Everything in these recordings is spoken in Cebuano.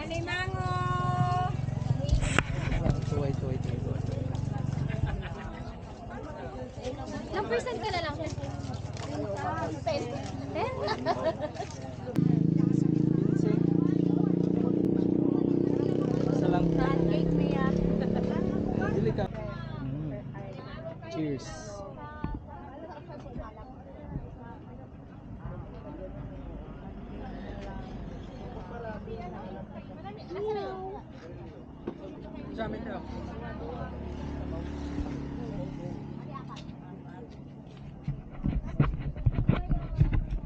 Alimango! Wait, wait, wait, wait. Ilang percent ka na lang? 10. 10? Isa lang. Cake niya. Dili ka. Cheers. Sa amin na.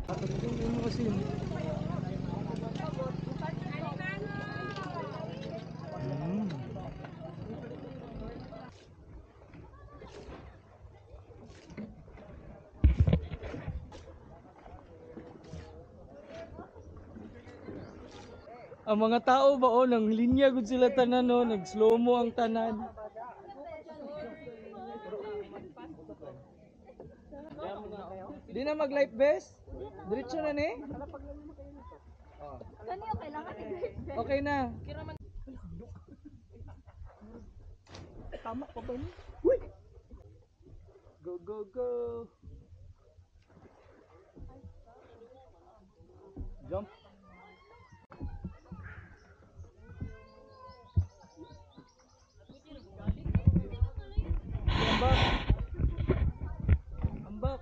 Ano kasi yun? Ang mga tao ba oh, nang linya gud sila tanan no, nag slow mo ang tanan. Di na mag life vest? Diretso na ni? Kani yung kailangan i-life vest. Okay na. Tama pa ba ni? Uy! Go, go, go! Jump! Ambak! Ambak!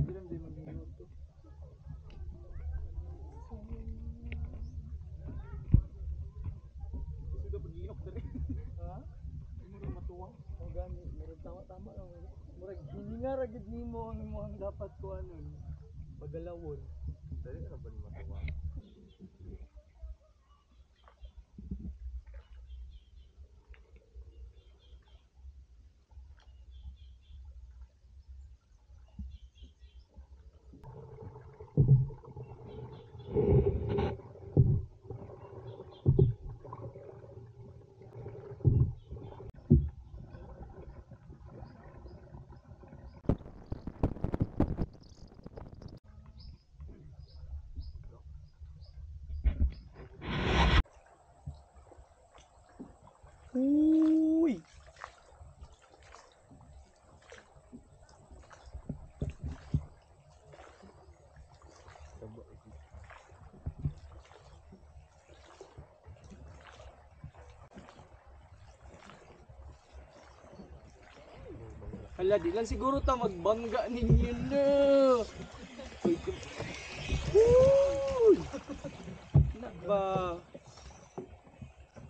Bilang di magluto. Sudah pag-iok dali. Ha? Hindi mo matuwang. O gani, murag tama-tama lang. Murag hininga ra gid nimo ang imong dapat kuanon. Pagalawon. Dali ra ba ni matuwang? Uy! Hala, di lang siguro ta magbangga ninyo na. Uy, Uy! Na ba?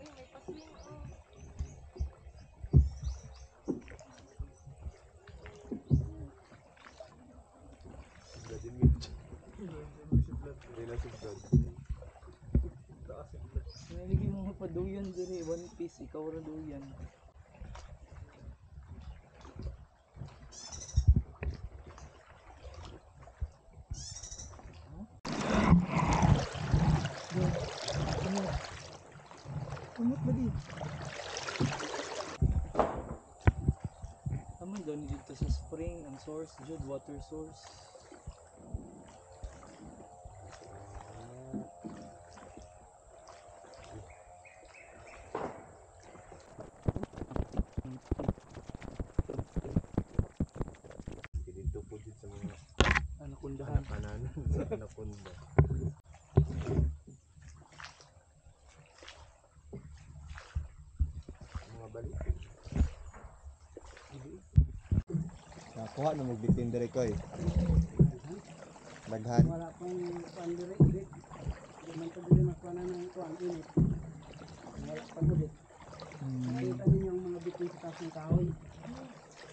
Uy, may paswing oh. Hindi na si Brad. Naligay mo pa duyan diri, one piece, ikaw ra duyan. Kumot ba di? Tama daw ni dito sa spring, ang source, jud, water source. Dito po dito sa mga Anacondahan. kananan sa anaconda. Mga balik. Nakuha na magbitin dire koy. Daghan. Wala pang kuan dire ulit. Di man to dire makuha na ng kuan init. Wala pang ulit. Nakita ninyo ang mga bitin sa taas ng kahoy.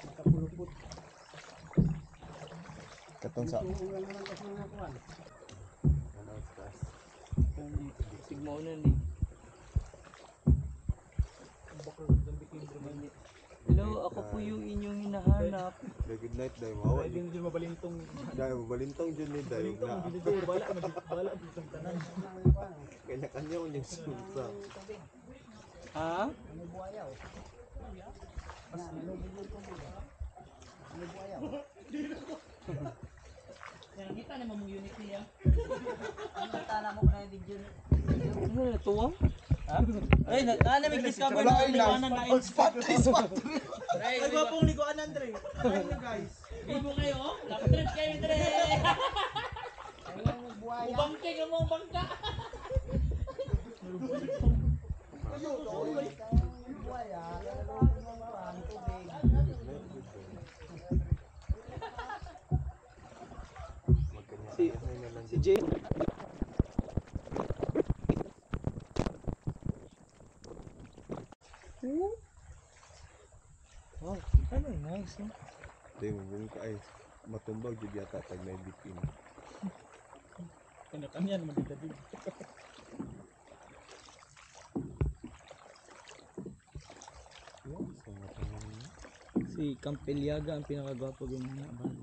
Nakapulupot. Katong sa Tuong lang naman kasi mga kuan. Ano sa taas? Sigmao na ni. Hello, ako po yung inyong hinahanap. Day, good night day. Mawa. Ay, din mabalintong. Day, mabalintong dyan ni day. Balintong Na, dito bala bala dito tanan. kanya-kanya ko niyang sulsa. Ha? May buhayaw. Na, nalubog yung tubig. May buhayaw. Nakita ni mong unit niya. Ano na tuwa? Ay, na may discover na liguanan na. All spot, spot. Ay, gwapong liguanan dre. Guys. Bibo kayo, oh. Lap trip kayo dre. Ubangke ka mo bangka. Si si Jay. Wow, ano nice, no? Day, mabungka ay. Matumbag jud yata pag may bitin. Kanya-kanya naman dito. Sa mga tanong niya. Si Campiliaga ang pinakagwapo yung mga bata.